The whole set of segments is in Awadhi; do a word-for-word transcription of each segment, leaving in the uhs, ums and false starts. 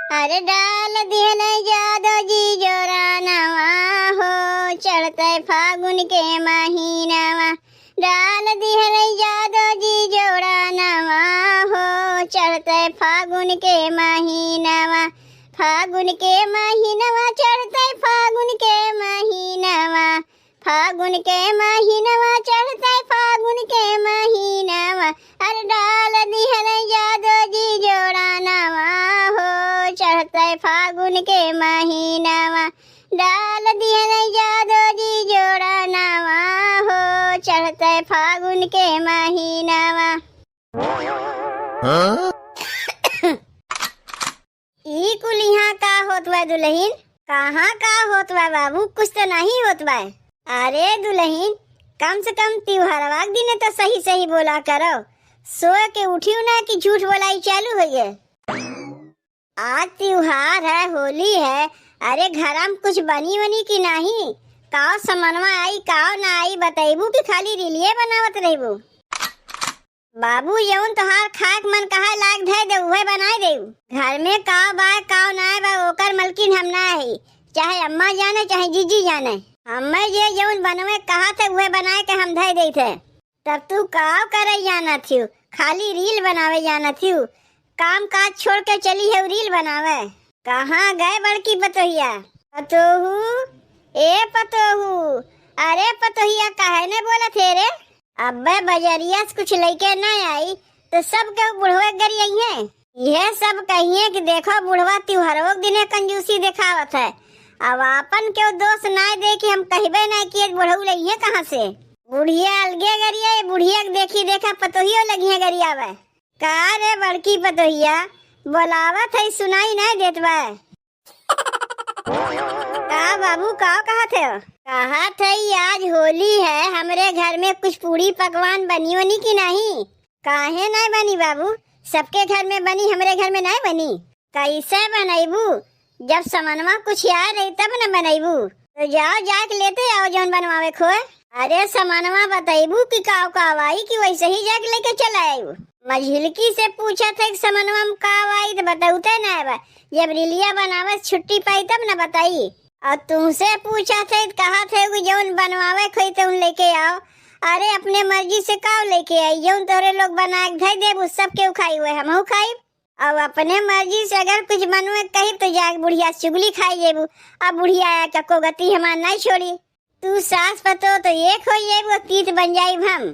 अरे डाल दिहले जादो जी जोरानवा हो, चढ़ते फागुन के महीनवा। डाल दिहले जादो जी जोरानवा हो, चढ़ते फागुन के महीनवा। फागुन के महीनवा, चढ़ते फागुन के महीनवा। फागुन के महीनवा, चढ़ते फागुन के महीनवा। अरे डाल दिहले जादो जी जोरानवा हो, चढ़ते फागुन के महीनवा। डाल दिहले जादो जी जोरानवा हो, चढ़ते फागुन के महीनवा। हाँ? ई कुल इहाँ का होत बा दुलहिन? कहाँ का होत बा बाबू? कुछ तो नहीं होत बा। अरे दुलहिन, कम से कम त्योहारवा के दिने तो सही सही बोला करो। सो के उठियो ना कि झूठ बोलाई चालू होइ गए। आज त्योहार है, होली है। अरे घरा में कुछ बनी वनी कि नहीं? काव समनवा आई, काव ना आई, बतैबू कि खाली रीलिये बनावत रहबू? बाबू, जौन तोहार खाए के मन कहे लायक धै दे, उहे बनाए देउ। घर में काव बा, काव नाय बा, ओकर मलकिन हम ना हई। चाहे अम्मा जाने, चाहे जीजी जाने। हमें जे जौन बनवे कहत है, उहे बनाए के हम धै देत है। तब तू काव करे जानत हिउ? खाली रील बनावे जानत हिउ? काम काज छोड़ के चली है रील बनावे। कहाँ गए बड़की पतोहिया? पतोहू, ए पतोहू, अरे पतोहिया काहे ने बोलत हे रे? अब्बे बजरिया से कुछ लइके ना आई तो सब केहू बुढ़वे गरियइहें। इहे सब कहिए कि देखो बुढ़वा त्योहारों के दिने कंजूसी देखावत है। अब आपन केहू दोस्त ना दे कि हम कहबे ना कि बुढ़ऊ लइहे कहाँ से। बुढ़िया अलगे गरिया, बुढ़िया के देखी देखा पतोहियो लगिए गरियावे। का रे बड़की पतोहिया, बोलावत है सुनाई नहीं देत बा। का बाबू, का कहत है? कहत है आज होली है, हमरे घर में कुछ पूड़ी पकवान बनी वनी कि नहीं? काहे नहीं बनी बाबू, सबके घर में बनी, हमरे घर में नहीं बनी। कैसे बनैबू? जब समनवा कुछ आए रही तब न बनैबू। तो जाओ जाके लेते आओ जौन बनवावे खोए। अरे समनवा बतैबू कि काव काव आई कि वैसे ही जाके लेके चला आयु। मझिलकी से पूछत है कि समनवा में काव आई तो बतौते ना बा। जब रिलिया बनावे से छुट्टी पाई तब न बताई। और तुमसे पूछत है तो कहत है कि जौन बनवावे खोई तौन लेके आओ। अरे अपने मर्जी से काव लेके आई, जौन तोरे लोग बना के धै देबू सब केहू खाई हुए हमहू खाई। अब अपने मर्जी से अगर कुछ बनवे कही तो जाके बुढ़िया से चुगली खाई जेबू। अब बुढ़िया आया चक्को गति हमार नहीं छोड़ी। तू सास पतो तो एक हो जेबू, तीत बन जाइब हम।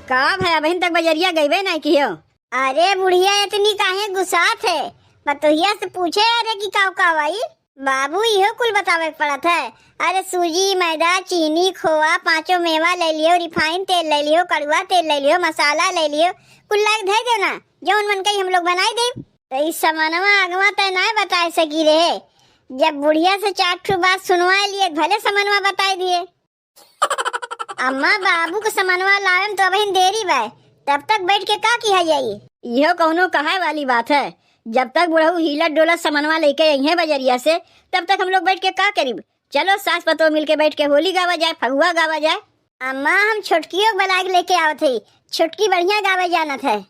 का भया बहिन, तक बजरिया गइबे नहीं कियो? अरे बुढ़िया इतनी काहे गुस्सात है? पतोहिया से पूछे अरे कि काव काव आई? बाबू, इहो कुल बतावे के पड़त है। अरे सूजी, मैदा, चीनी, खोआ, पाँचों मेवा ले लियो, रिफाइन तेल ले लियो, कड़ुआ तेल ले लियो, मसाला ले लियो, कुल लाइके धै देना, जौन मन कही हम लोग बनाई देब। तो ई समनवा अगवा तय नाय बताए सकी रहे, जब बुढ़िया से चार ठो बात सुनवा लिए, भले समनवा बताई दिए। अम्मा, बाबू के समनवा लावे में तो अबहिन देरी बा, तब तक बैठ के का किहा जाई? इहो कौनो कहे वाली बात है? जब तक बुढ़ऊ हिलत डोलत समनवा लेके अइहें बजरिया से, तब तक हम लोग बैठ के का करीब? चलो सास पतोह मिल के बैठ के होली गावा जाए, फगुआ गावा जाए। अम्मा, हम छोटकियो के बुला के लेके आवत हई, छोटकी बढ़िया गावे जानत है।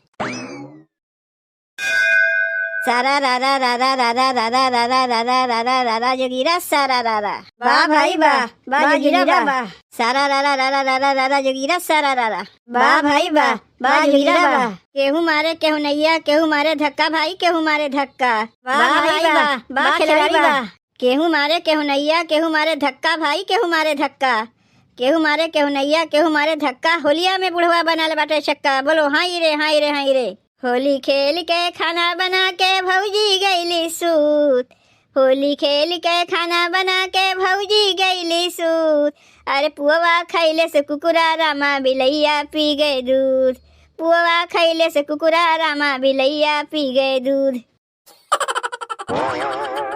सारा रा रा रा रा रा रा रा रा रा रा रा रा रा रा रा जोगीरा सारा रा रा। वाह भाई वाह, वाह जोगीरा वाह। सारा रा रा रा रा रा रा रा रा जोगीरा सारा रा रा। वाह भाई वाह, वाह जोगीरा वाह। केहू मारे केहू नैया, केहू मारे धक्का भाई, केहू मारे धक्का। वाह भाई वाह, वाह खिलाड़ी वाह। केहू मारे केहू नैया, केहू मारे धक्का भाई, केहू मारे धक्का। केहू मारे केहू नैया, केहू मारे धक्का। होलिया में बुढ़वा बनल बाटे छक्का। बोलो हाय रे, हाय रे, हाय रे। होली खेल के खाना बना के भौजी गईली सूत। होली खेल के खाना बना के भौजी गईली सूत। अरे पुअवा खैले से कुकुरा रामा बिलैया पी गए दूध। पुअवा खैले से कुकुरा रामा बिलैया पी गए दूध।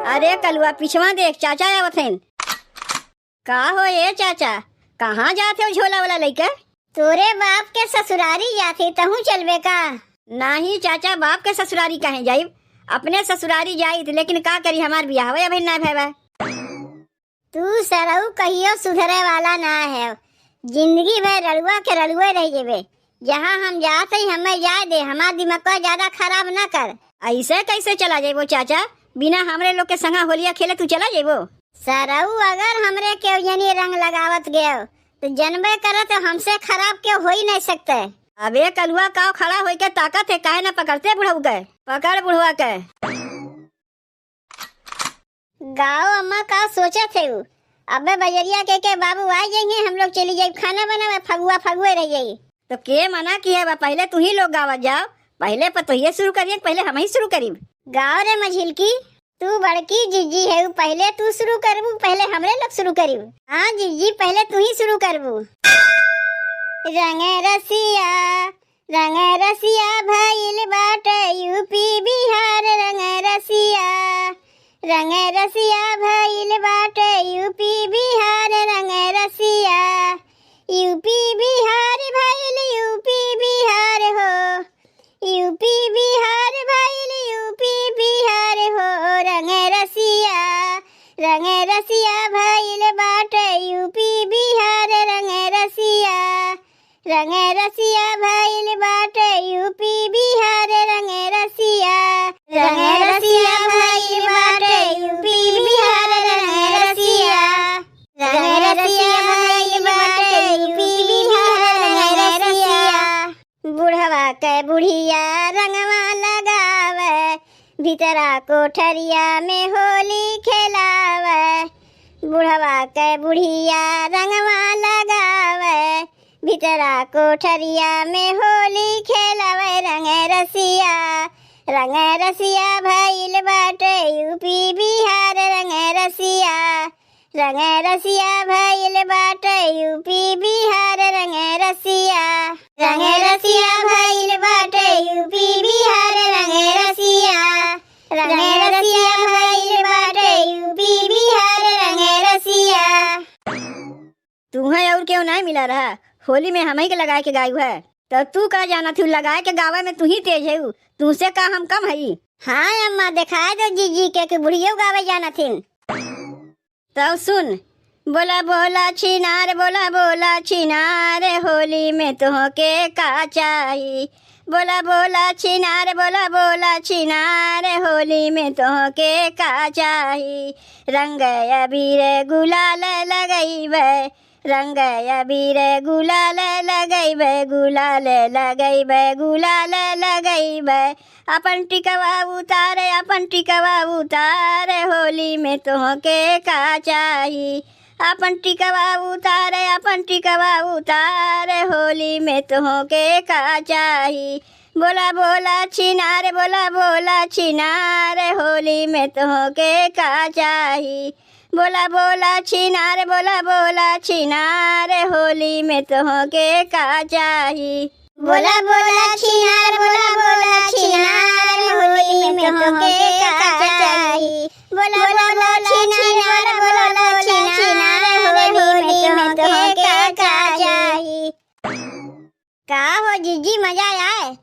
अरे कलुआ, पिछवा देख, चाचा आवत हन। का हो ए चाचा, कहाँ जात हो झोला वाला लइके? तोरे बाप के ससुरारी जात ही, तहूँ चलबे का? नाही चाचा, बाप के ससुरारी काहे जाइब? अपने ससुरारी जाइत, लेकिन का करी, हमार बियाहवे अभी ना भय बा। तू सरऊ कहियो सुधरे वाला ना है, जिंदगी भर रड़ुआ के रड़ुए रह जेबे। जहाँ हम जात हई, हमें जाए दे, हमार दिमाग ज्यादा खराब ना कर। अइसे कइसे चला जइबो चाचा? बिना हमरे लोग के संगा होलिया खेले तू चला जइबो? सरऊ, अगर हमरे केहू जनी रंग लगावत गयो, त जनबे करत हमसे खराब केहू होइ नहीं सकते। अबे कलुआ, काव खड़ा होइके ताकत है, काहे ना पकड़ते बुढ़ऊ के? पकड़ बुढ़वा के। गाओ अम्मा, का सोचत है उ? अबे बजरिया के, के बाबू आ जइहें, हम लोग चली जाई खाना बनावे, फगुआ फगुए रह जाई। तो के मना किहे बा? पहिले तुहीं लोग गावत जाओ, पहिले पतोहिए शुरू करिहें, पहिले हमहीं शुरू करिब। गाओ रे मझिलकी, तू बड़की जिज्जी है, पहिले तू शुरू करबू, पहिले हमरे लोग शुरू करिब। हाँ जिज्जी, पहिले तुहीं शुरू करबू। रंग रसिया, रंग रसिया भइल बाटे यूपी बिहार, रंग रसिया, रंग रसिया भइल बाटे यूपी बिहार, रंग रसिया, यूपी बिहार भइल यूपी बिहार हो, यूपी बिहार भइल यूपी बिहार हो, रंग रसिया, रंग रसिया भइल बाटे यूपी बिहार, रंग रसिया, रंग रसिया भइल बाटे यूपी बिहार, रंग रसिया, रंग रसिया भइल बाटे यूपी बिहार, रंग रसिया, रंग रसिया भइल बाटे यूपी बिहार, रंग रसिया। बुढ़वा के बुढ़िया रंगवा लगावे, भीतरा कोठरिया में होली खेलावे। बुढ़वा के बुढ़िया रंगवा लगावे, भीतरा कोठरिया में होली खेलावे। रंग रसिया, रंग रसिया भइल बाटे यूपी बिहार, रंग रसिया, रंग रसिया भइल बाटे यूपी बिहार, रंग रसिया, रंग रसिया भइल बाटे यूपी बिहार, रंग रसिया, रंग रसिया भइल बाटे यूपी बिहार, रंग रसिया। तुहें और केहू नाहीं मिला रहा, होली में हमहीं के लगाए के गायू है। तो तू का जानत हू, लगाए के गावे में तुहीं तेज है, तुहसे का हम कम हई? हाँ अम्मा, देखाए दो जीजी के कि बुढ़ियो गावे जानत हिन। तो सुन, बोला बोला छिनार, बोला बोला छिनार, होली में तोहके का चाही? बोला बोला छिनार, बोला बोला छिनार, होली में तोहके का चाही? रंग अबीर गुलाल लगइबे, रंग अबीर गुलाल लगइबे, गुलाल लगइबे, गुलाल लगइबे। अपन टिकवा उतार, अपन टिकवा उतार, होली में तोहके का चाही? अपन टिकवा उतार, अपन टिकवा उतार, होली में तोहके का चाही? बोला बोला छिनार, बोला बोला छिनार, होली में तोहके का चाही? बोला बोला छिनार, बोला बोला छिनार, होली में तोहके का चाही? बोला बोला छिनार, बोला बोला छिनार, होली में तोहके का चाही? बोला बोला छिनार, बोला बोला छिनार, होली में तोहके का चाही? का हो जीजी, मजा आए?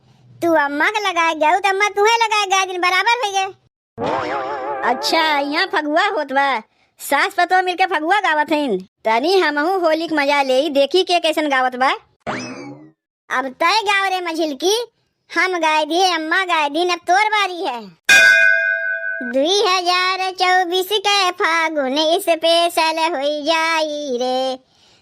तू अम्मा के लगाए गऊ, त अम्मा तुहें लगाए गए, दिन बराबर होइ गए। अच्छा, यहाँ फगुआ होत बा, सास पतोह मिलके फगुआ गावत हईन। तनी हमहू होली के मजा लेई, देखी के कैसन गावत बा। अब तय गाव रे मझिलकी, हम गाय दिए, अम्मा गाय दीन, अब तोर बारी है। दुई हजार चउबीस के फागुन special होई जाई रे,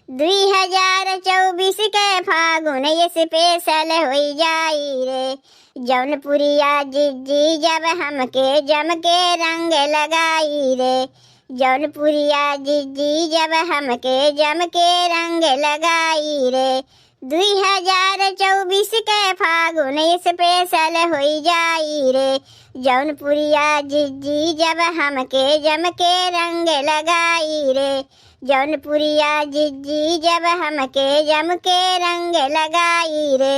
दुई हजार चउबीस के फागुन special होई जाई रे। जौनपुरिया जिज्जी जब हमके जम के रंग लगाई रे, जौनपुरिया जिज्जी जब हमके जम के रंग लगाई रे। दुई हजार चउबीस के फागुन special होई जाई रे, जौनपुरिया जिज्जी जब हमके जम के रंग लगाई रे, जौनपुरिया जिज्जी जब हमके जम के रंग लगाई रे।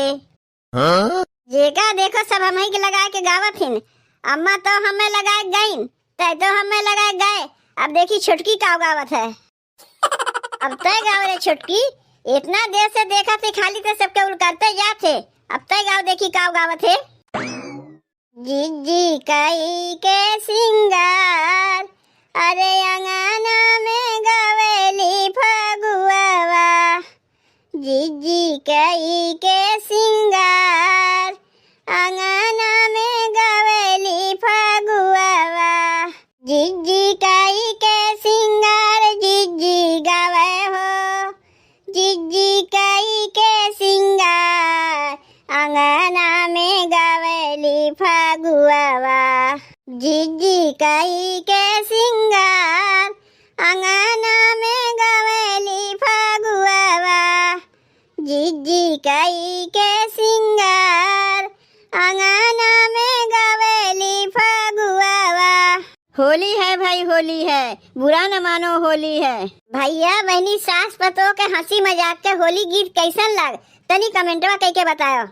हाँ? जेका देखो सब हमही के लगाए के गावत हिन। अम्मा तो हमें लगाए गईन, तय तो हमें लगाए गए। अब देखी छोटकी का गावत है। अब तय गाव रे छोटकी, इतना देर से देखा थे खाली तो सबके उलकरते जात है। अब तय गाव देखी का गावत है। जिज्जी कई के सिंगार, अरे अंगना में गवेली फगुआवा। जिज्जी कई के सिंगार, अंगना में गवेली कई के सिंगार अंगना में गवेली फगुआवा, जिज्जी कई के सिंगार अंगना में गवेली फगुआवा। होली है भाई, होली है, बुरा न मानो, होली है। भैया बहनी, सास पतोह के हंसी मजाक के होली गीत कैसन लाग, तनी कमेंटवा कइके बतायो।